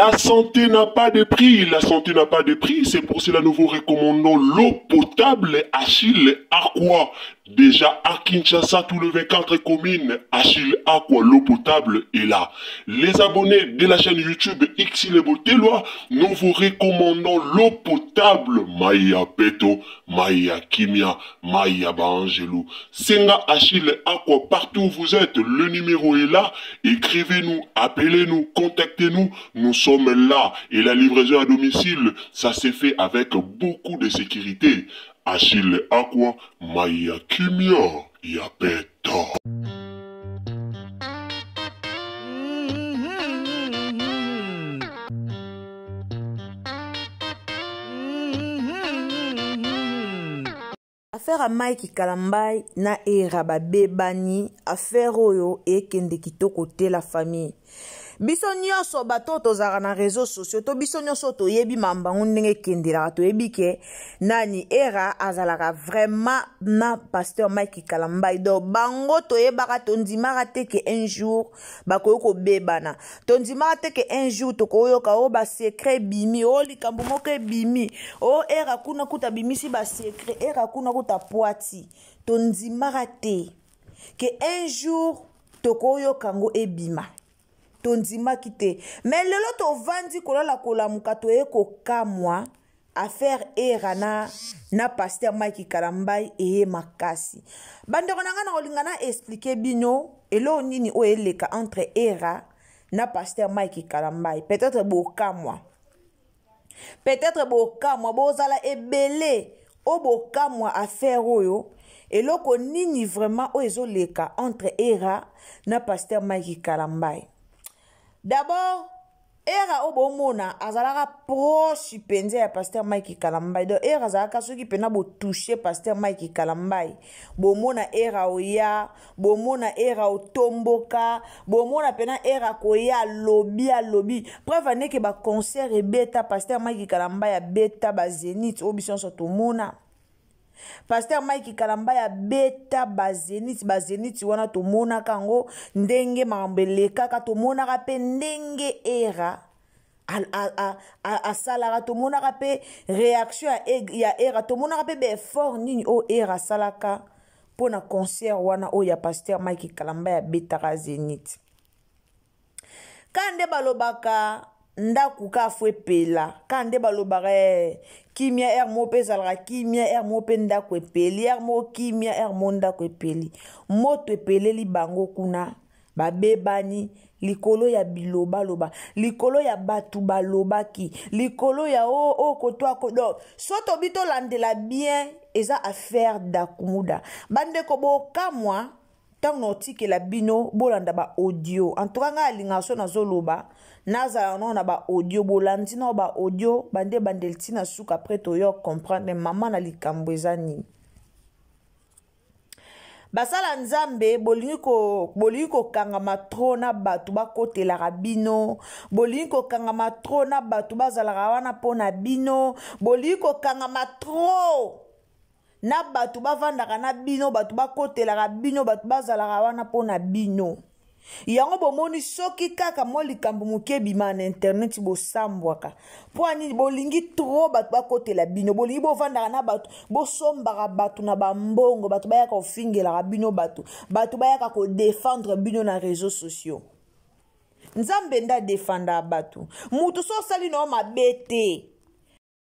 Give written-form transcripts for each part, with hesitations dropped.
La santé n'a pas de prix, la santé n'a pas de prix, c'est pour cela nous vous recommandons l'eau potable Achille Aqua. Déjà à Kinshasa, tout le 24 communes, Achille Aqua, l'eau potable est là. Les abonnés de la chaîne YouTube Xile Boteloi, nous vous recommandons l'eau potable Maya Peto, Maya Kimia, Maya Baangelou. Senga Achille Aqua, partout où vous êtes, le numéro est là. Écrivez-nous, appelez-nous, contactez-nous. Nous sommes là. Et la livraison à domicile, ça s'est fait avec beaucoup de sécurité. Achille Aqua, Maya Kimia, Yapeta. Affaire ya Mike Kalambay na Era babebani, affaire oyo ekende kitoko te la famille. Biso nyonso bato oyo tozalaka na réseaux sociaux to biso nyonso toyebi mambo yango ndenge ekendelaka, toyebi ke nani Era azalaka vraiment na pasteur Mike Kalambay. Donc bango toyebaka, tondimaka te ke un jour bakoki kobebana, tondimaka te ke un jour tokoyoka oyo ba secret ebimi, oyo likambo moko ebimi, oyo Era kuna kuta abimisi ba secret, Era kuna kuta poati. Tondimaka te ke un jour tokoyoka yango ebima, tondimaki te. Mais lelo tovandi kolala kolamuka, toye kokamwa affaire Era na pasteur Mike Kalambay eye makasi. Bandeko na nga na kolinga na expliquer bino eloko nini oyo eleka entre Era na pasteur Mike Kalambay. Peut-être bokamwa, peut-être bokamwa, bozala ebele oyo bokamwa affaire oyo eloko nini vraiment oyo ezoleka entre Era na pasteur Mike Kalambay. D'abord Era oyo bomona azalaka proche mpenza ya pasteur Mike Kalambay. Donc Era azalaka soki mpena botouche pasteur Mike Kalambay, bomona Era oya, bomona Era otomboka, bomona mpena Era koya alobi alobi. Preuve aneke ba concert ebeta pasteur Mike Kalambay abeta ba Zénith oyo biso nyonso tomona. Pasteur Mike Kalambay abeta ba Zénith, ba Zénith wana tomonaka yango ndenge makambo elekaka, tomonaka pe ndenge Era asalaka, tomonaka pe réaction ya Era, tomonaka pe ba effort nini oyo Era asalaka mpona concert wana oyo ya pasteur Mike Kalambay abetaka Zénith. Ka nde balobaka ndaku ka fo epela, ka nde balobaka kimia air moko mpe ezalaka kimia, air moko mpe ndako epeli, air moko kimia, air moko ndako epeli. Moto epeleli bango kuna, babebani likolo ya bilobaloba, likolo ya bato balobaki, likolo ya o, o, koto ako. Donc, so tobi tolandela bien, eza affaire dakumuda. Bandeko bokamwa ntango na otikela bino bolanda ba audio. En tout cas ngai alingaka so nazoloba, nazala nao na ba audio, bolandi nao ba audio, bande bandeli ntina suka, après toyo comprendre mama na likambo eza nini. Basala nzambe bolingi kokangama trop na bato bakotelaka bino, bolingi kokangama trop na bato bazalaka wana mpona bino, bolingi kokangama trop na bato bavandaka na bino, bato bakotelaka bino, bato bazalaka wana mpona bino. Yango bomoni soki kaka mwa likambo moke ebima na internet bosambwaka. Mpo nini bolingi trop bato bakotela bino, bolingi bovandaka na bato, bosombaka bato na bambongo, bato bayaka kofingelaka bino, bato bayaka kodefendre bino na réseaux sociaux. Nzambe nde adefendaka bato. Moto so osali na yo mabe te,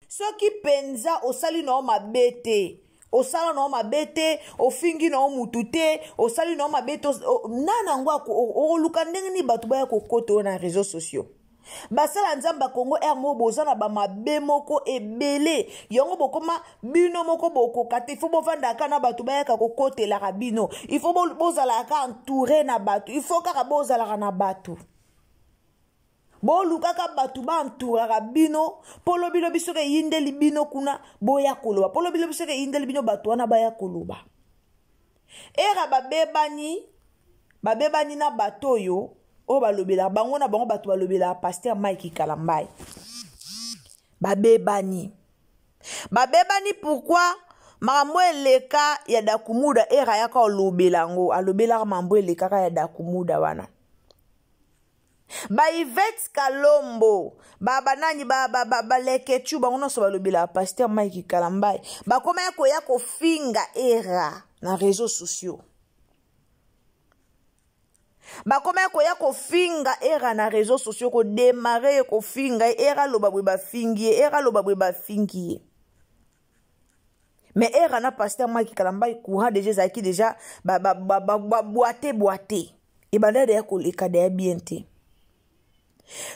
soki mpenza osali na yo mabe te, osala na yo mabe te, ofingi na yo mutu te, osali na yo mabe te, nani yango okoluka ndenge nini bato baya kokota oyo na réseaux sociaux? Basala nzambe ya Congo air moko boza na ba mabe moko ebele, yango bokoma bino moko bokoka te. Il faut bovandaka na bato bayaka kokotelaka bino, il faut bozalaka entouré na bato, il faut kaka bozalaka na bato. Bolukaka bato ba entouraka bino, po lobi lobi soki eyindeli bino kuna boya koloba, po lobi lobi soki eyindeli bino bato wana baya koloba. Era babebani na bato oyo, oyo balobelaka bango na bango, bato balobelaka pasteur Mike Kalambay. Babebani. Babebani pourquoi? Makambo eleka ya Dakumuda, era yaka olobela yango, alobelaka makambo elekaka ya Dakumuda wana. Ba Yvette Kalombo, ba banani ba ba ba, ba Lekechu bango nyonso balobelaka pasteur Mike Kalambay. Bakomaki koya kofinga Era na réseaux sociaux. Bakomaki koya kofinga Era na réseaux sociaux, kodemare ye kofinga ye. Era aloba boye bafingi ye, Era aloba boye bafingi ye. Mais Era na pasteur Mike Kalambay courant déjà ezalaki déjà ba ba ba ba, ba boite boite. Ebanda deya koleka deya bien te.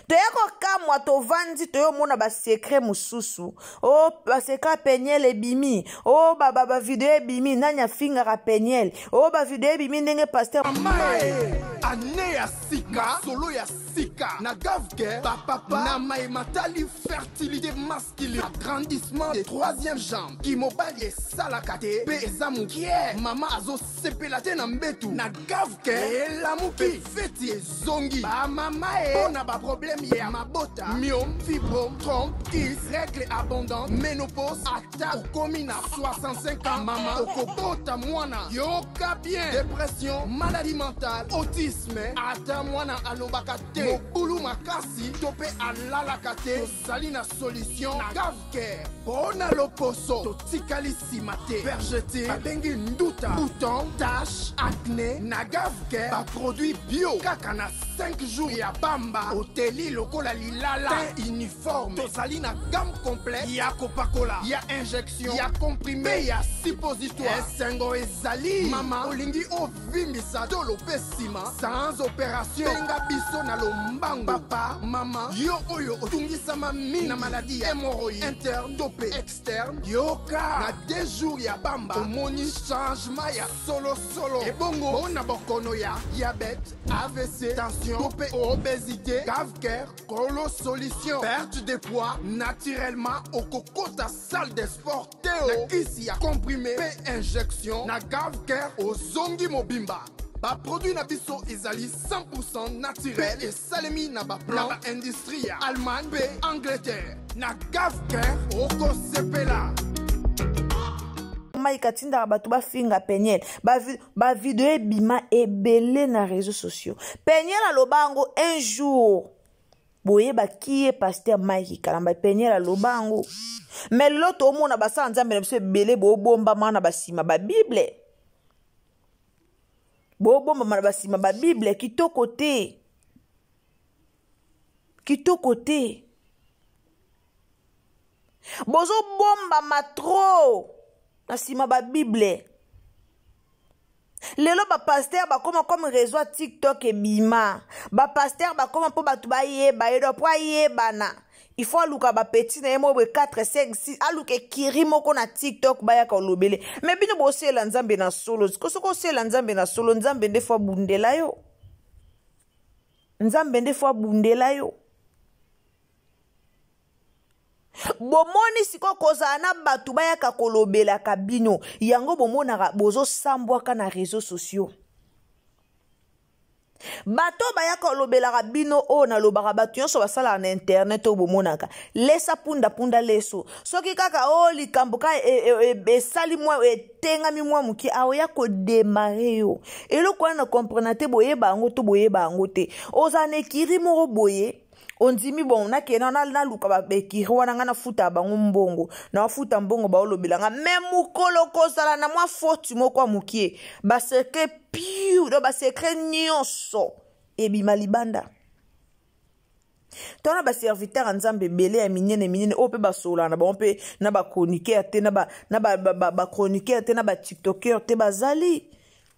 Toya kokamwa tovandi toyomona basekret mosusu. O basekret Peniel ebimi, o ba ba ba video ebimi, nani afingaka Peniel, o ba video ebimi ndenge pasteur Mamae, année ya sika, solo ya sika na Gavke, ba papa na maye matali fertilité masculine, agrandissement de troisième jambe, kimobali esalaka te pe eza mokie, mama azosepela te na mbetu na Gavke elamuki feti ezongi ba mama e mpo na ba problème ya mabota, myome, fibrome, trompe, kyste, règle abondante, ménopause, ata okomi na 65 ans mama okobota mwana, yoka bien, dépression, maladie mentale, autisme, ata mwana alobaka te, mobulu makasi to pe alalaka te, tozali na solution na Gavcare mpo na loposo totikali nsima te. Vergeture babengi nduta, bouton, tache, acné, na Gavcare ba produit bio kaka na 5 jours ya pamba, oteli lokola lilala, teint uniforme. Tozali na gamme complète ya kopakola, ya injection, ya comprimé, ya suppositoire. Esengo ezali mama olingi ovimbisa tolo pe nsima sans opération, benga biso na lombango. Papa, mama, yo oyo otungisama mingi na maladie ya hémorroïde interne to pe externe, yoka na 2 jours ya pamba omoni changement ya solo solo. Ebongo mpona bokono ya diabète, AVC, tension to pe obésité, Gavcare kolo solution. Perte de poids naturellement, okokota salle de sport te na kisi ya comprimé pe injection na Gavcare ozongi mobimba. Ba produit na biso ezali 100% naturel esalemi na ba plan na ba industrie ya Allemagne pe Angleterre. Na Gavcare okosepela. Mike atindaka bato bafinga Peniel, ba video ebima ebele na réseaux sociaux. Peniel aloba yango un jour, boyeba qui est pasteur Mike Kalambay. Peniel aloba yango, mais lelo toomona basala nzambe na biso ebele bobombama na basima ba Bible, bobombama na basima ba Bible. Kitoko te, kitoko te, bozobombama trop na nsima ba Bible. Lelo ba pasteur bakoma comme réseau ya TikTok ebima, ba pasteur bakoma mpo bato bayeba ye, po ayebana il faut aluka ba petit na ye moko boye 4 5 6, aluka ekiri moko na TikTok bayaka olobele. Mais bino bosela nzambe na solo, soki osela nzambe na solo, nzambe nde fo abundela yo, nzambe nde fo abundela yo. Bomoni sikoyo kozala na bato bayaka kolobelaka bino, yango bomonaka bozosambwaka na réseaux sociaux. Bato bayaka kolobelaka bino oyo nalobaka, bato nyonso basalaka na internet oyo bomonaka lesa punda punda leso, soki kaka oyo likambo ka esali mwa etengami mwa moke, aoya kodemare yo eloko wana na comprendre te, boyeba yango to boyeba yango te. Ozala na ekiri moko boye ondimi, bon nakende naluka baekiri wana, ngai nafuta bango mbongo, nafuta mbongo baolobela nga, me mokolo kozala na mwa faute moko ya mokie, basecret piu, donc basecret nyonso ebima libanda. Tona baserviteur ya nzambe ebele ya minene minene oyo mpe basololaka na bango mpe na bachroniqueur te, na bachroniqueur te, na batiktokeur te, bazali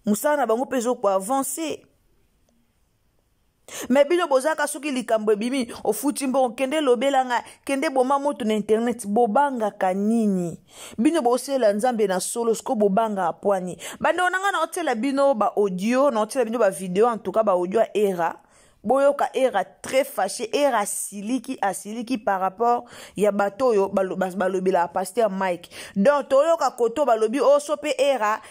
mosala na bango mpe ezokoavance. Me bino bozalaka soki likambo ebimi ofuti mbongo, kende lobela ngai, kende boma moto na internet, bobangaka nini? Bino bosela nzambe na solo, siko bobangaka pwani. Bandeko na ngai, naotiela bino ba audio, naotiela bino ba video, en tout cas ba audio ya Era. Boyoka Era très fâché, Era asiliki, asiliki par rapport ya bato oyo balobelaka pasteur Mike. Donc toyoka koto balobi oyo so pe Era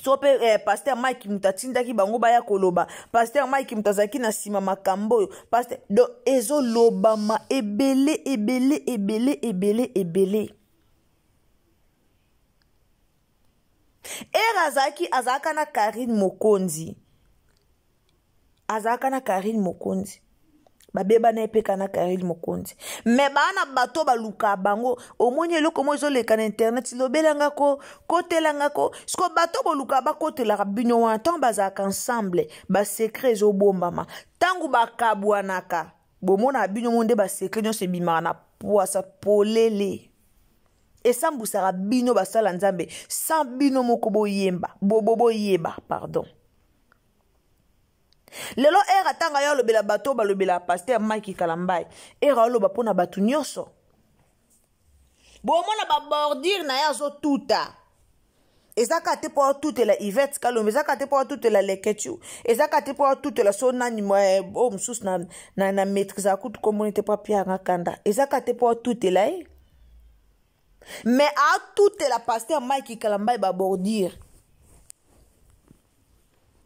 so pe pasteur Mike moto atindaki bango baya koloba, pasteur Mike moto azalaki na nsima makambo oyo pasteur. Donc ezolobama ebele ebele ebele ebele ebele. Era azalaka na Karine Mokonzi. Azalaka na Karine Mokonzi, babebana ye mpe kaka na Karine Mokonzi. Me baa na bato baluka bango, omoni eloko moko ezoleka na internet, lobelanga ko, kotelanga ko. Siko bato boluka bakotelaka bino wana, ntango bazalaka ensemble basekret ezobombama, ntango bakabwanaka bomonaka bino mo nde basekret nyonso ebimaka na pwasa polele. Esambwisaka bino basala Nzambe sans bino moko boyemba, bobo boyeba, pardon. Lelo era tanga yo alobela bato balobela pasteur Mike Kalambay, era aloba mpona bato nyonso. Bomona ba bordure na ye azotuta, eza kaka te mpo atutela Yvette Kalombo, eza kaka te mpo atutela Lekechu, eza kaka te mpo atutela so nani oyo mosusu na, na, na maîtrise akutu komboni te mpo apianga kanda, eza kaka te mpo atutela ye, mais atutela pasteur Mike Kalambay ba bordure.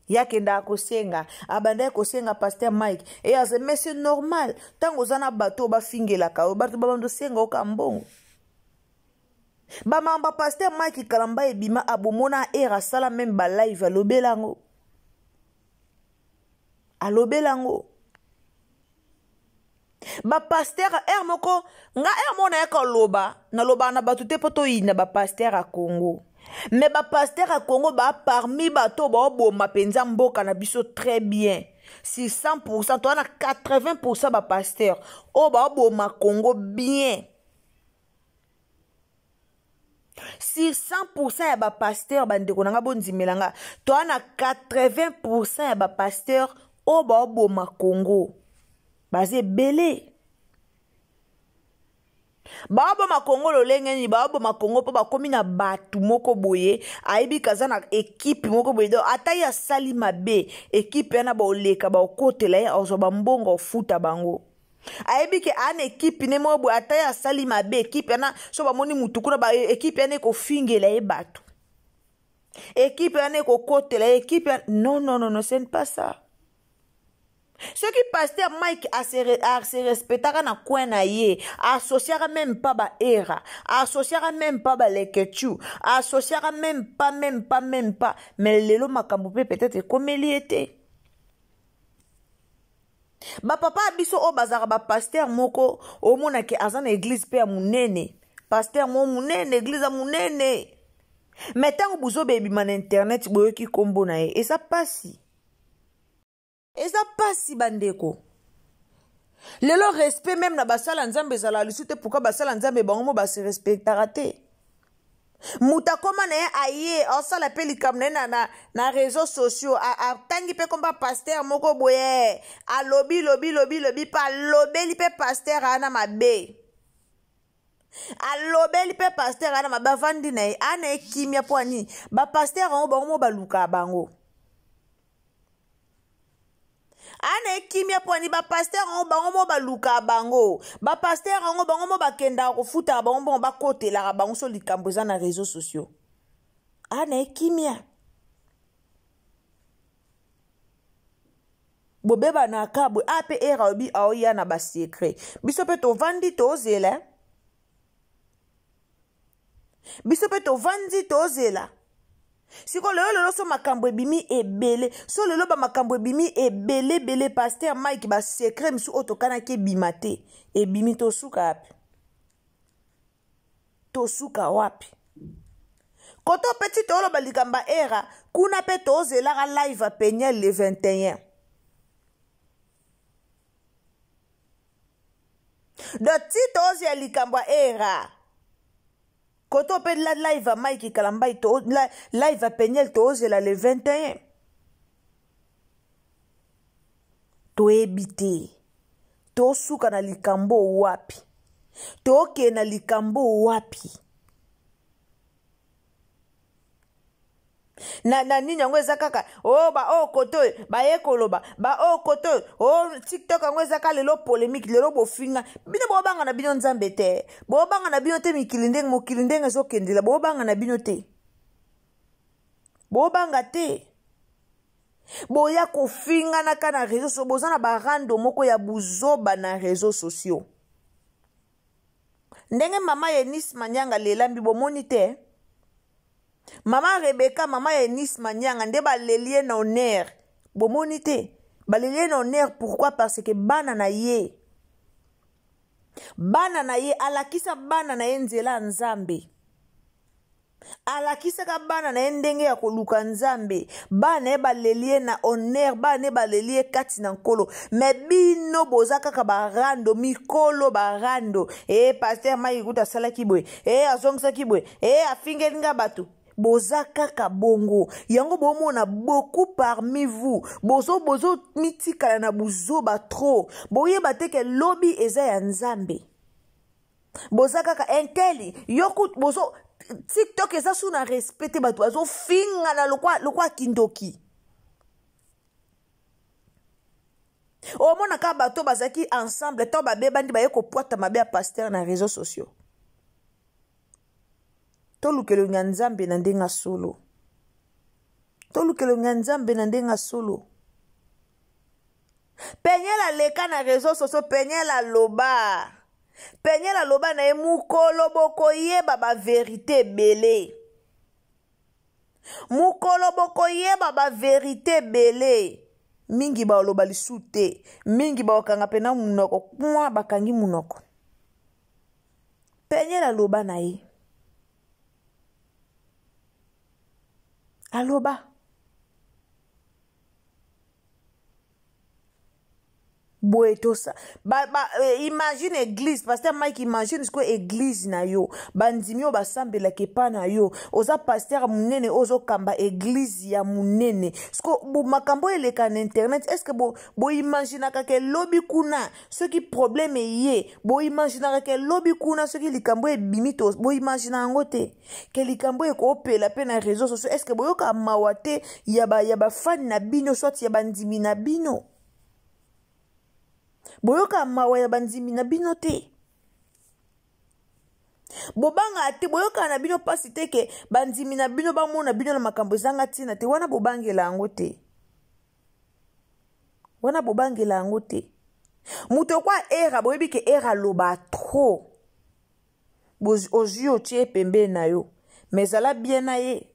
Ye akendaka kosenga, abandaki kosenga pasteur Mike e aza, mais c'est normal ntango oza na bato oyo bafingelaka yo, bato babanda osenga oka mbongo. Bamamba pasteur Mike Kalambay ebima abomona ere asala meme ba live alobela yango, alobela yango. Ba pasteur ere moko nga ere moko nayaka koloba, nalobaka na bato te mpo toyina ba pasteur ya Congo, mais ba pasteur ya Congo ba parmi bato baoboma mpenza mboka na biso très bien. Si 100% toza na 80% ba pasteur oyo baoboma Congo bien. Sur 100% ya ba pasteur, bandeko na nga bondimela nga, toza na 80% ya ba pasteur oyo baoboma Congo. Baza ebele. Baoboma Congo lolenge nini? Baoboma Congo mpo bakomi na bato moko boye, ayebi kaza na ekipe moko boye, donc ata ye asali mabe, ekipe wana baoleka baokotela ye, azwa bambongo ofuta bango. Ayebi ke aa na ekipe ne moko boye, ata ye asali mabe, ekipe wana so bamoni mutu kuna, ba ekipe wana ekofingela ye bato, ekipe wana ekokotela ye, ekipe wana non, non, non, non, ce n'est pas ça. Soki pasteur Mike ase respectaka na coin na ye, associaka même pas ba era, associaka même pas ba lekechu, associaka même pas, même pas, même pas, mais lelo makambo pe peut-être ekomeli ye te. Ba papa ya biso oyo bazalaka ba pasteur moko, omonake aza na église pe ya monene, pasteur moko monene, église ya monene, mais ntango bozoba ebima na internet boyoki kombo na ye, eza pasi. Eza pasi bandeko. Lelo respect même na basala Nzambe ezala lisusu te. Pourquoi basala Nzambe bango mo base respectaka te? Moto akoma na ye aye asala mpe likambo na ye na réseaux sociaux, atangi mpe komba pasteur moko boye, alobi lobi lobi lobi mpe alobeli mpe pasteur aya na mabe, alobeli mpe pasteur aya na mabe, avandi na ye aya na ye kimia. Mpo ani ba pasteur yango bango mo balukaka bango ana ekimia, mpo ani bapaster yango bango mo balukaka bango, bapaster yango bango mo bakendaka kofutaka bango mbongo, bakotelaka bango so likambo eza na réseaux sociaux, ana ekimia. Bobebanaka boye, a mpe era obi aoya na basekret, biso mpe tovandi tozela, biso mpe tovandi tozela. Siko lelo lelo so makambo ebimi ebele, so lelo ba makambo ebimi ebele ebele, pasteur Mike ba secret misu oyo tokanaki ebima te ebimi, tosuka wapi? Tosuka wapi? Koto peti toloba likambo ya era kuna mpe tozelaka live ya Peniel le 21. Donc ti tozela likambo ya era koto mpe la live ya Mike Kalambay to la live ya Peniel tozela le 21, toyebi te tosuka na likambo wapi, tokende na likambo wapi. Na nini yango eza kaka o ba oyo kote oyo baye koloba ba oyo kote oyo o TikTok yango eza kaka lelo polémique, lelo bofinga bino, bobanga na bino Nzambe te, bobanga na bino te mikili ndenge mokili ndenge ezokendela, bobanga na bino te, bobanga te boya kofinganaka na réseau sociaux, boza na barando moko ya buzoba na réseau sociaux. Ndenge mama Eunice Manyanga lelambi bomoni te, mama Rebecca, mama Eunice Manyanga nde baleli ye na honneur bomoni te. Baleli ye na honneur pourquoi? Parce que bana na ye, bana na ye alakisa bana na ye nzela ya Nzambe, alakisaka bana na ye ndenge ya koluka Nzambe. Bana na ye baleli ye na honneur, bana na ye baleli ye kati na Nkolo. Me bino boza kaka barando, mikolo barando. E pasteur Mike kuta asalaki boye, e azongisaki boye, e afingeli nga bato. Boza kaka bongo. Yango bomona beaucoup parmi vous bozo bozo mitikala na buzoba trop. Boyeba te ke lobi eza ya Nzambe. Boza kaka inteli yo kutu bozo TikTok eza su na respect te, bato bazofingana lokwa lokwa kindoki. Omona kaka bato bazalaki ensemble to babebandi, baye kopwata mabe ya pasteur na réseaux sociaux. Toluka elongi ya Nzambe na ndenge ya solo, toluka elongi ya Nzambe na ndenge ya solo. Peniel aleka na réseaux sociaux, Peniel aloba, Peniel aloba na ye mokolo bokoyeba baverité ebele, mokolo bokoyeba baverité ebele. Mingi baloba lisu te, mingi bakokanga mpena monoko, mwa bakangi monoko. Peniel aloba na ye, aloba boye tosa ba, ba, eh, imagine église pasteur Mike, imagine sikoyo église na yo, bandimi oyo basambelaka epa na yo, oza pasteur monene oyo ozokamba église ya monene. Siko makambo oyo eleka na internet, est ce que boimaginaka bo ke lobi kuna soki problème eye, boimaginaka ke lobi kuna soki likambo ebimi, to boimagina yango te ke likambo ekopela mpe na réseau sociaux? Est ce que boyoka mawa te ya bafani na bino, soit ya bandimi na bino? Boyoka mawa ya bandimi na bino te? Bobanga te, boyokana na bino mpasi te ke bandimi na bino bamona bino na makambo ezanga ntina te? Wana bobangela yango te, wana bobangela yango te. Moto okwa era, boyebi ke era aloba trop, ozwi otie pembeni na yo, mais ezala bien na ye.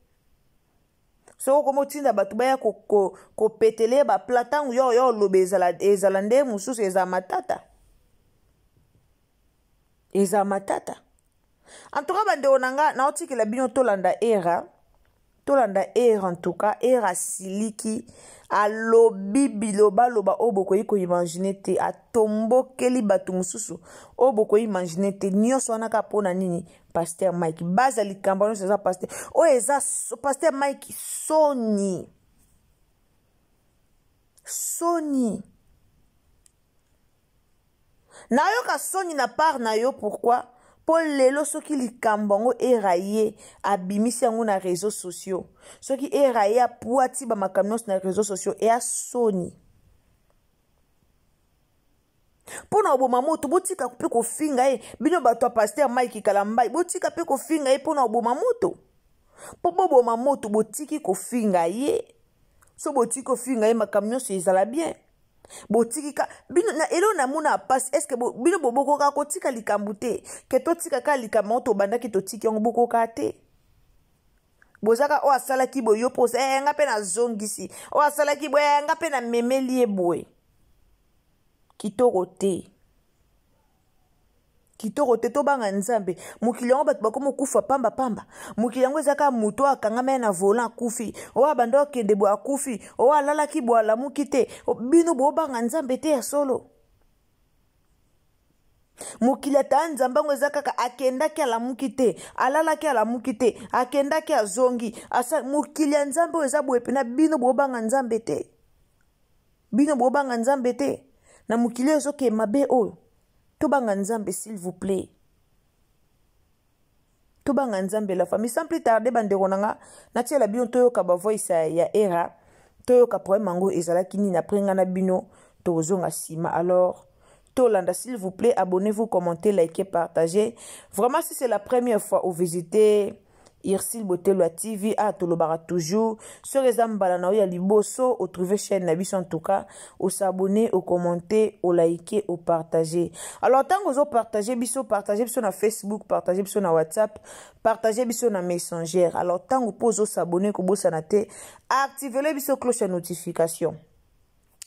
Soki okoma otinda bato baya kopetele ye bapla, ntango yo yo oloba ezala, ezala nde mosusu, ezala matata, ezala matata. En tout cas, bandeko na nga, naotikela bino tolanda era, tolanda era. En tout cas, era asiliki, alobi bilobaloba oyo bokoki koimagine te, atombokeli bato mosusu oyo bokoki imagine te. Nyonso wana kaka mpo na nini? Pasteur Mike, baza likambo nyonso eza pasteur oyo, eza pasteur Mike. Soni, soni, nayoka soni na part na yo. Pourquoi? Mpo lelo soki likambo yango era ye abimisi yango na réseaux sociaux, soki era ye apwati bamakambo nyonso na réseaux sociaux, eya soni mpo na koboma moto. Botika mpe kofinga ye, bino bato ya pasteur Mike Kalambai, botika mpe kofinga ye mpo na koboma moto. Mpo boboma moto, botiki kofinga ye. So botiki kofinga ye, makambo nyonso ezala bien. Botiki ka bino na elo namona pasi. Est ce que bino bobokoka kotika likambo te ke totika kaka likambo yango tobandaki, totiki yango? Bokoka te. Bozaka oyo asalaki boye, yo mposa eh, nga mpe nazongisi oyo asalaki boye, eh, nga mpe namemeli ye boye. Kitoko te, kitoko te. Tobanga Nzambe. Mokili yango bato bakoma okufa pambapamba. Mokili yango eza kaka moto oyo akangama ye na volant akufi, oyo abanda okende boye akufi, oyo alalaki boye alamuki te. Bino bobanga Nzambe te ya solo. Mokili ata Nzambe yango eza kaka akendaki alamuki te, alalaki alamuki te, akendaki azongi asa. Mokili ya Nzambe oyo eza boye mpena. Bino bobanga Nzambe te, bino bobanga Nzambe te na mokili oyo ezokee mabe oyo. Tobanga Nzambe, s'il vous plaît, tobanga Nzambe, la famille. Sans plus tarder, bandeko na nga, natiela bino toyoka bavoice ya era, toyoka problème yango ezalaki nini. Après nga na bino tokozonga nsima. Alors tolanda, s'il vous plaît, abonnez-vous, commentez, likez, partagez. Vraiment, si c'est la première fois ovisiter Irsil Botelwa TV, a tolobaka toujours, soki eza mbala na yo ya liboso otrouve chaîne na biso, en tout cas osabonne, ocommente, olike, opartage. Alors ntango ozopartage biso, partage biso na Facebook, partage biso na WhatsApp, partage biso na Messenger. Alors ntango mpo ozosabonne, kobosana te activele biso cloche ya notification.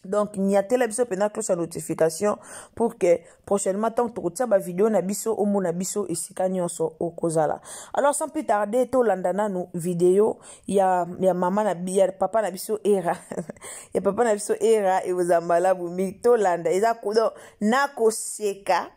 Donc nyatela biso mpenza cloche ya notification pour que prochainement ntango tokotia bavideo na biso, omona biso esika nyonso okozala. Alors sans plus tarder, tolanda nanu video ya mama na ya papa na biso Era, ya papa na biso Era. Ekozala malamu mingi tolanda. Eza donc nakoseka,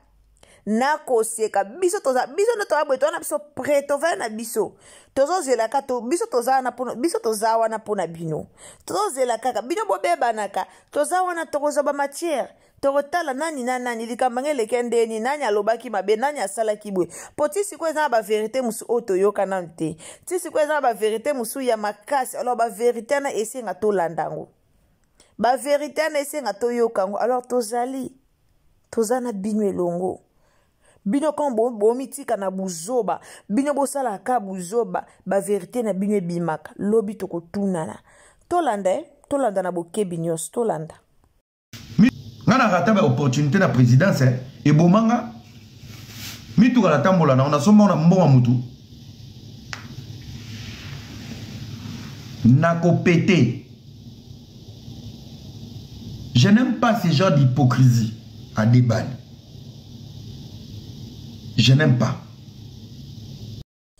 nakoseka. Biso toza, biso nde toza boye, toza na biso prêt, tovaya na biso, tozozela kaka to, biso toza wana mpona, biso toza wana mpona bino. Tozozela kaka bino bobebanaka, toza wana, tokozwa bamatière, tokotala nani na nani, likambo yango eleki ndeni, nani alobaki mabe, nani asalaki boye. Po ti sikoyo eza na bavérité mosusu oyo toyoka nanu te. Ti sikoyo eza na bavérité mosusu ya makasi. Alors bavérité wana esenga tolanda yango, bavérité wana esenga toyoka yango. Alors tozali, toza na bino elongo. Bino kan bomitika na buzoba, bino bosalaka buzoba, bavérité na bino ebimaka lobi, tokotunana. Tolanda, tolanda na bokebi nyonso, tolanda. Nga na rata ba opportunité na présidence ebomanga mituka natambola nango, nasomba na mbongo ya mutu nakopete. Je n'aime pas ce genre d'hypocrisie à des balles. Je n'aime pas.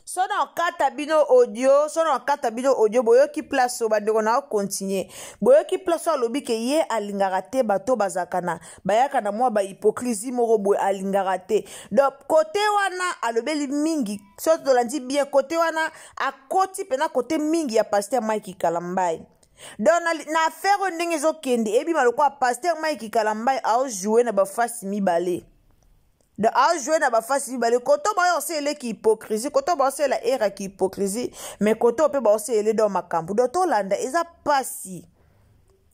So na okata bino audio, so na okata bino audio, boyoki place oyo bandeko na okontinue. Boyoki place oyo alobi ke ye alingaka te bato bazalaka na bayaka na mwa bahypocrisie moko boye, alingaka te. Donc kote wana alobeli mingi. So tolandi bien, kote wana akoti mpena kote mingi ya pasteur Mike Kalambai. Donc na affaire oyo ndenge ezokende, ebima lokola pasteur Mike Kalambai aojoue na bafasi mibale. Donc ajoue na bafasi mibale. Koto baoyo oseleleki hypocrisie, koto baoselela eraki hypocrisie, mais koto mpe baoselele do makambo. Donc tolanda, eza pasi,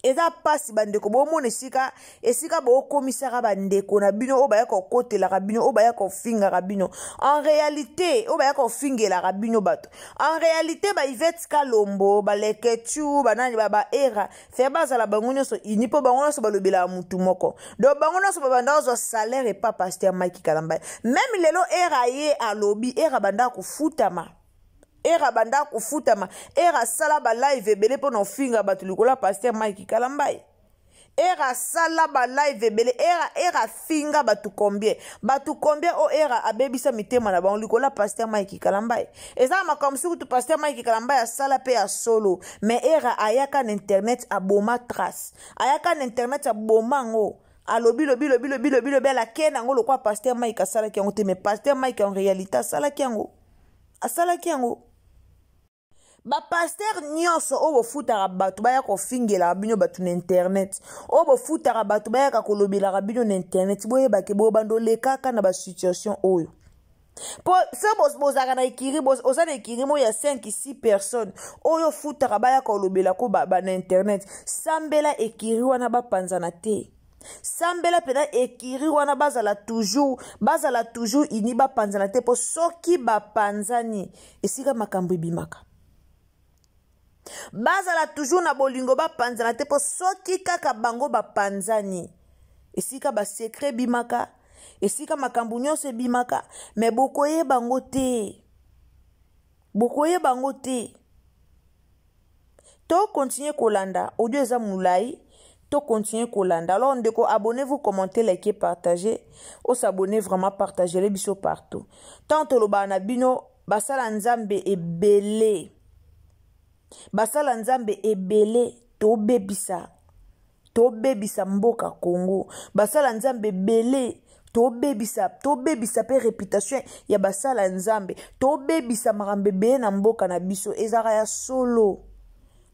eza pasi bandeko. Bomona esika bokomisaka bandeko na bino oyo baya kokotelaka bino, oyo baya kofingaka bino en réalité, oyo baya kofingelaka bino bato en réalité, baIvete Kalombo, baleketu, banani, baera fe bazala bango nyonso uni, mpo bango nyonso balobelaka mutu moko. Donc bango nyonso babanda kozwa salaire epa pasteur Mike Kalambai. Même lelo Era ye alobi Era banda kofutama, Era banda kofutama. Era asala balive ebele mpo na ofinga bato likolo ya pasteur Mike Kalambai. Era asala balive ebele. Era afinga bato combien, bato combien oyo Era abebisa mitema na bango likolo ya pasteur Mike Kalambai. Eza na makambo mosusu kutu pasteur Mike Kalambai asala mpe ya solo, mais Era ayaka na internet, aboma trace, ayaka na internet, aboma yango, alobi lobi lobi lobi lobi lobi, alake nango lokwa pasteur Mike asalaki yango te. Mais pasteur Mike en réalité asalaki yango, asalaki yango. Bapasteur nyonso oyo bofutaka bato baya kofingelaka bino bato na internet, oyo bofutaka bato bayaka kolobelaka bino na internet, boyebake bobanda olekaka na basituation oyo. Po so bozalaka na ekiri, oza na ekiri moko ya 5 6 personnes oyo ofutaka baya kolobela ko ba na internet, sambela ekiri wana bapanzana te. Sambela mpena ekiri wana bazala toujours, bazala toujours ini, bapanzana te. Mpo soki bapanzani, esika makambo ebimaka. Bazala toujours na bolingo, bapanzana te. Mpo soki kaka bango bapanzani, esika basecret ebimaka, esika makambo nyonso ebimaka. Me bokoyeba yango te, bokoyeba yango te. Tokontinue kolanda audio, eza molai, tokontinue kolanda. Alors ndeko, abonnez-vous, commentez, likez, partagez, osabonne vraiment, partagez biso partout. Tant tolobaka na bino, basala Nzambe ebele, basala Nzambe ebele, tobebisa, tobebisa mboka Congo. Basala Nzambe ebele, tobebisa, tobebisa mpe réputation ya basala Nzambe, tobebisa makambo ebele na mboka na biso. Ezalaka ya solo,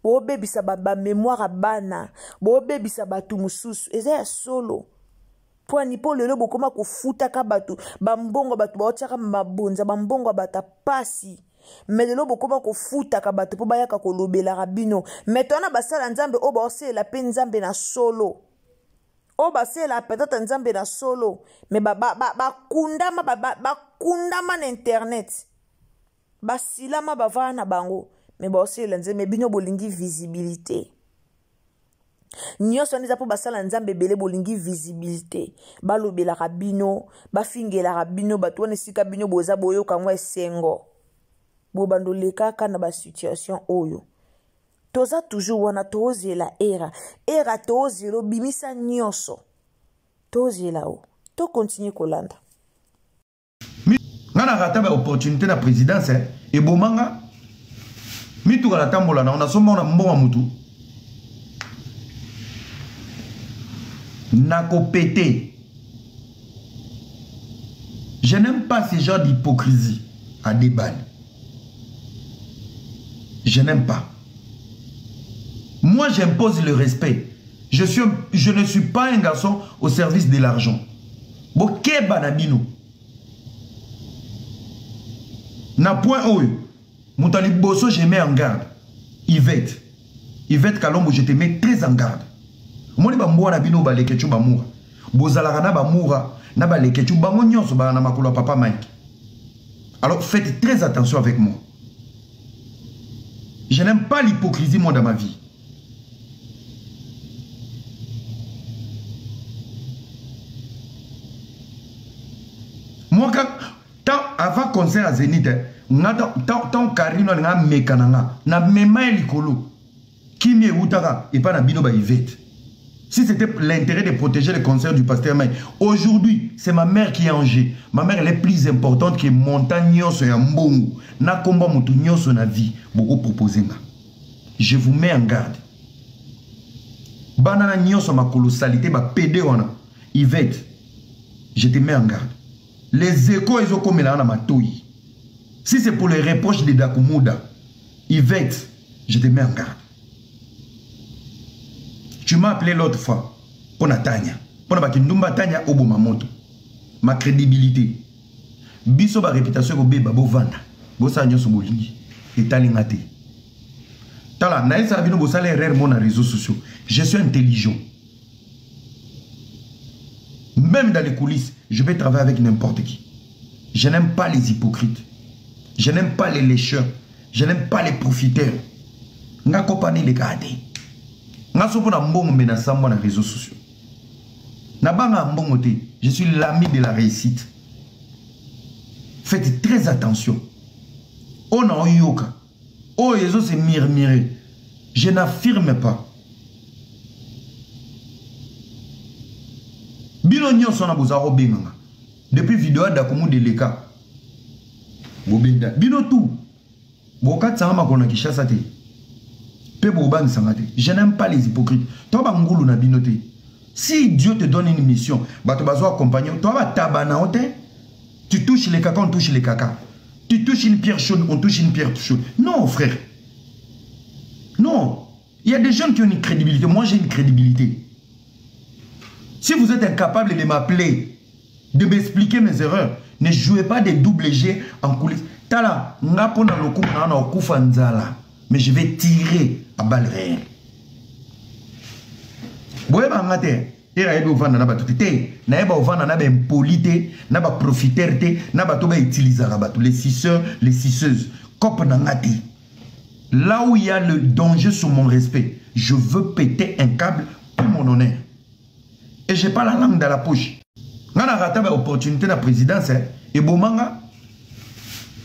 bobebisa bamémoire ya bana, bobebisa bato mosusu. Eza ya solo pwani? Mpo lelo bokóma kofutaka bato bambongo, bato baotiaka mabonza, bambongo ya bato pasi. Me lelo bokóma kofutaka bato mpo bayaka kolobelaka bino. Me to wana basala Nzambe oyo baosalela mpe Nzambe na solo, oyo basalela peut-être Nzambe na solo, me bakundama, bakundama na internet, basilama, bavaa na bango, me baosalela Nzambe. Bino bolingi visibilité nyonso wana eza mpo basala Nzambe ebele bolingi visibilité, balobelaka bino, bafingelaka bino bato wana. Esika bino boza boyoka yango esengo, bobanda olekaka na basituation oyo. Toza toujours wana tozela era. Era tozela obimisa nyonso. Tozela o. To continuer kolanda. Nga na rata ba opportunité na présidence eh, eboma nga mituka natambola nango nasomba na mbongo ya mutu nakopete. Je n'aime pas ce genre d'hypocrisie à des balles. Je n'aime pas. Moi, j'impose le respect. Je, suis, je ne suis pas un garçon au service de l'argent. Bokeba na bino. Na point oyo, moto ya liboso je mets en garde. Yvette. Yvette Kalombo, je te mets très en garde. Omoni ba mbwa na bino ba lekechu ba mura. Bozalaka na ba mura, na ba lekechu bango nyonso ba na makolo ya papa Mike. Alors faites très attention avec moi. Je n'aime pas l'hypocrisie moi dans ma vie. Moi quand tant avant concert à Zénith, nga tant tant Karino alinga meka na nga na mema ye likolo. Kimi ewutaka epa na bino ba Yvette. Si c'était l'intérêt de protéger le concert du pasteur Mike, aujourd'hui, c'est ma mère qui est en jeu. Ma mère, elle est plus importante que montagne nyonso ya mbongo. Na komba mutu nyonso na vie, boko proposer nga. Je vous mets en garde. Bana na nyonso makolo salite ba PD wana. Yvette, je te mets en garde. Les échos ezokomela na matoyi. Si c'est pour les reproches de Dakumuda, Yvette, je te mets en garde. Tu m'as appelé l'autre fois pour na Tanya. Pour na bakindumba Tanya oboma moto. Ma crédibilité. Biso ba réputation ko beba bovanda. Bosa nyonso bolingi. Etali nga te. Tala, nayesaka bino bosala erreur mo na réseaux sociaux. Je suis intelligent. Même dans les coulisses, je peux travailler avec n'importe qui. Je n'aime pas les hypocrites. Je n'aime pas les lécheurs. Je n'aime pas les profiteurs. Nga kopani les gars. Nga sopo na mbongo mais na sambwa na réseaux sociaux. Na banga mbongo te. Je suis l'ami de la réussite. Faites très attention. On a oyoka. Oh, ils ont se murmurer. Je n'affirme pas. Bino nyonso na boza kobenganga. Depuis vidéo ya Dakumu de leka. Bobenda. Bino tout. Bokatisanga makolo na Kinshasa te. Pe bobangisanga te. Je n'aime pas les hypocrites. Toi ba ngulu na bino te. Si Dieu te donne une mission, bato bazo accompagner, toi ba tabana ote. Tu touches les caca, on touche les caca. Tu touches une pierre chaude, on touche une pierre chaude. Non, frère. Non. Il y a des gens qui ont une crédibilité. Moi, j'ai une crédibilité. Si vous êtes incapable de m'appeler, de m'expliquer mes erreurs, ne jouez pas des double G en coulisses. Tala, nga pona lokumu na na okufa nzala, mais je vais tirer à balles réelles. Boyeba nga te, era yebi ovanda na bato te, te, nayeba ovanda na ba impoli te, na ba profiteur te, na bato ba utilisaka bato, les suceurs, les suceuses. Cope na nga te. Là où il y a le danger sur mon respect, je veux péter un câble pour mon honneur. Et j'ai pas la langue dans la poche. Nga na rata ba opportunité na présidence, eh, eboma nga.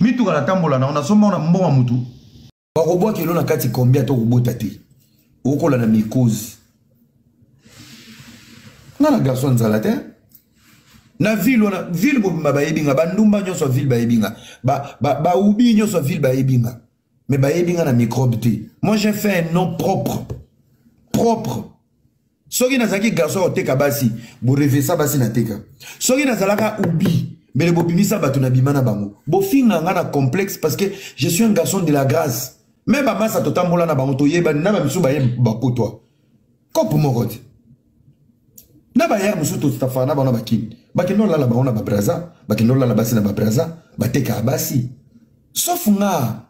Mituka na tambola na, nasomba na mbongo ya mutu. Bakobwaka elo na kati combien to kobota te. Okola na mikozi. Nga na garçon nzala te. Na ville wana, ville mobimba bayebi nga, ba ndumba nyonso ya ville bayebi nga. Ba ubi nyonso ya ville bayebi nga. Mais bayebi nga na microbe te. Moi j'ai fait un nom propre. Propre. Soki nazalaki garçon oteka basi, bo revesa basi na teka. Soki nazalaka ubi, mbele bobimisa bato na bima na bango. Bofinga nga na complexe parce que je suis un garçon de la grâce. Mais ba masa totambola na bango toyebani na ba misu baye bakotwa. Kopo moko te. Na ba yar musu tostafa na bango na bakini. Bakendo lala bango na ba braza, bakendo lala basi na ba braza, bateka basi. Sauf nga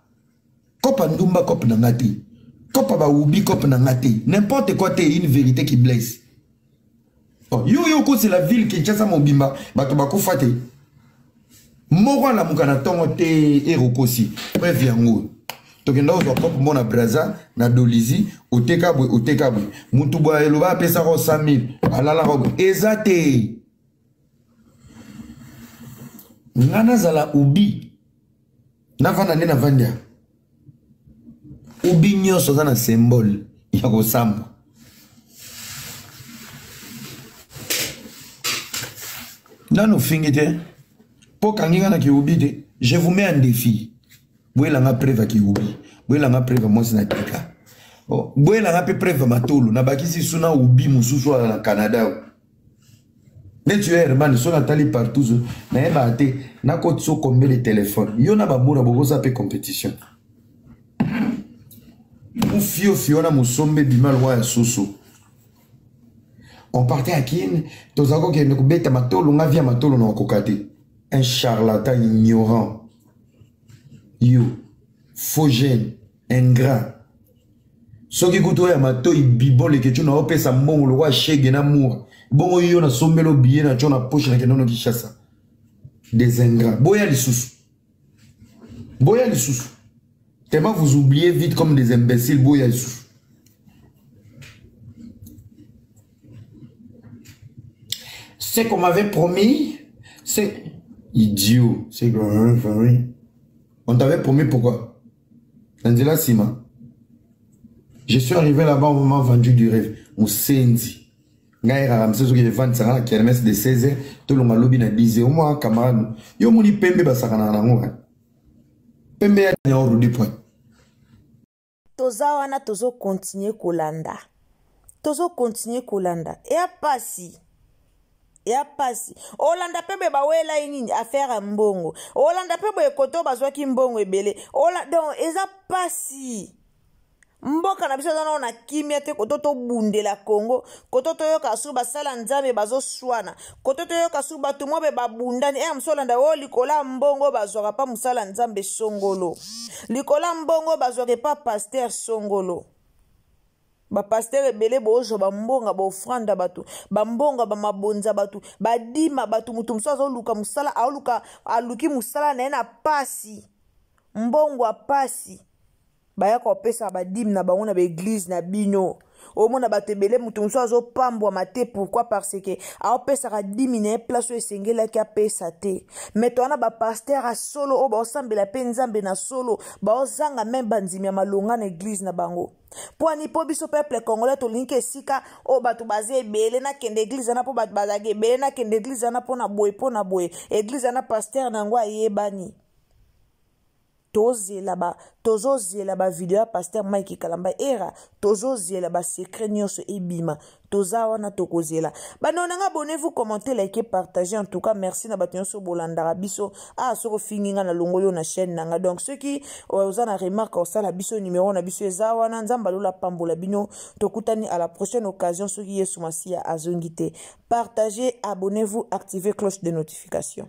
kopa ndumba kopa na nga te. Kopa ba ubi kopa na nga te. N'importe quoi te, une vérité qui blesse. Oh, yo yo ko c'est la ville Kinshasa mobimba, bato bakufa te. Moko alamuka na tongo te erokosi. Bref yango. Tokenda kozwa kope mona Brazza na Dolizi, oteka boye, oteka boye. Mutu boye eloba apesaka 100 000, alalaka boye. Eza te. Nga nazala ubi. Navanda nde navandi ya. Ubi nyonso aza na symbole ya kosambwa. Nanu ofingi te mpo okangi nga na kiubi te. Je vous mets en défi. Boyela nga preuve ya kiubi. Boyela nga preuve ya mwasi na teka. Oh, boyela nga mpe preuve ya matolo. Nabakisi su na ubi mosusu wana na Canada. Neti yo Herman, soki natali partout nayebaka te nakotisa combien de téléphone. Yo na bamura bokoza mpe compétition. Mufiofi wana mosombe bima lokola ya soso. On partait à Kin, tozalaki kokende kobeta matolo, nga via matolo na kokoka te. Un charlatan ignorant. Yo, faux jeune, ingrat. Soki kutu oyo ya matoi bibon leketshou na opesa mbongo lokola shege na mura. Bongo yo na sombelo billet na tio na poche na kende no Kinshasa. Des ingrats. Boya lisusu. Boya lisusu. Tellement vous oubliez vite comme des imbéciles, boya lisusu. Ce qu'on m'avait promis, c'est idiot. C'est que on t'avait promis pourquoi? Nzela Sima. Je suis arrivé là-bas au moment vendu du rêve. Musenzi. Ngai rara mse soki evandisaka na kermesse de 16h tolonga lobi na 10h omwa camarade yo omoni pembe basakanaka nango pembe ya oro du point. Toza wana tozo continuer kolanda. Tozo continuer kolanda. Eya pasi. Ya pasi. Olanda pe boye bawela ye nini affaire ya mbongo. Olanda pe boye koto bazwaki mbongo ebele. Ola donc eza pasi. Mboka na biso eza nano na kimia te, koto tobundela Congo, koto toyoka su basala Nzambe bazoswana, koto toyoka su bato mobe babundani. Mosu olanda oyo likolo ya mbongo bazwaka pa mosala Nzambe songolo, likolo ya mbongo bazwaka epa pasteur songolo. Ba pasteur ebele bozwa ba mbonga ba offrande bato, ba mbonga ba mabonza bato, ba dima bato. Moto mosusu azoluka mosala, aoluka, aluki mosala na ye na pasi, mbongo ya pasi. Baya kopesa ba dime na bango na ba église na bino. Omona bato ebele, moto mosusu azopambwama te. Pourquoi? Parce que aopesaka dime na ye place oyo esengelaki apesa te. Mais towana ba pasteur ya solo oyo baosambela mpe Nzambe na solo, baozanga même bandimi ya malonga na église na bango. Po ani po biso peuple congolais tolingi esika oyo bato baza ebele, nakende église wana po bato bazalaka ebele, nakende église wana po na boye, po na boye. Église wana pasteur na yango ayebani. Tozela ba, tozozela ba video ya pasteur Mike Kalamba era, tozozela ba secret nyonso ebima. Toza wana tokozela. Bando na nga, abonnez-vous, commentez, likez, partagez. En tout cas, merci na bato nyonso bolandaka biso. Ah, soko fingi nga na longoli na chaîne na nga. Donc soki oza na remarque osala biso, numéro na biso eza wana. Nzambe alola pambola bino. Tokutani à la prochaine occasion soki Yesu Masiya azongi te. Partagez, abonnez-vous, activez cloche de notification.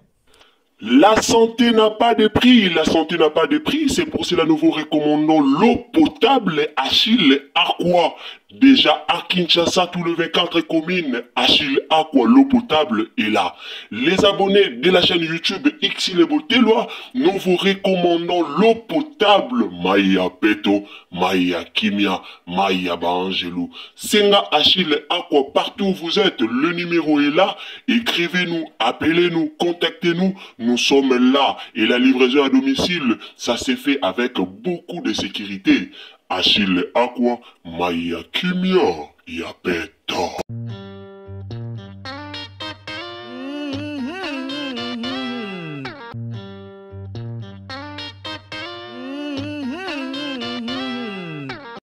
La santé n'a pas de prix, la santé n'a pas de prix, c'est pour cela nous vous recommandons l'eau potable Achille Aqua. Déjà à Kinshasa, tout le 24 communes, Achille Aqua, l'eau potable est là. Les abonnés de la chaîne YouTube Xile Botelwa, nous vous recommandons l'eau potable Maya Peto, Maya Kimia, Maya Bangelou. Senga Achille Aqua, partout où vous êtes, le numéro est là. Écrivez-nous, appelez-nous, contactez-nous, nous sommes là. Et la livraison à domicile, ça s'est fait avec beaucoup de sécurité. Achille Aqua, Maya Kimia, Yapeto.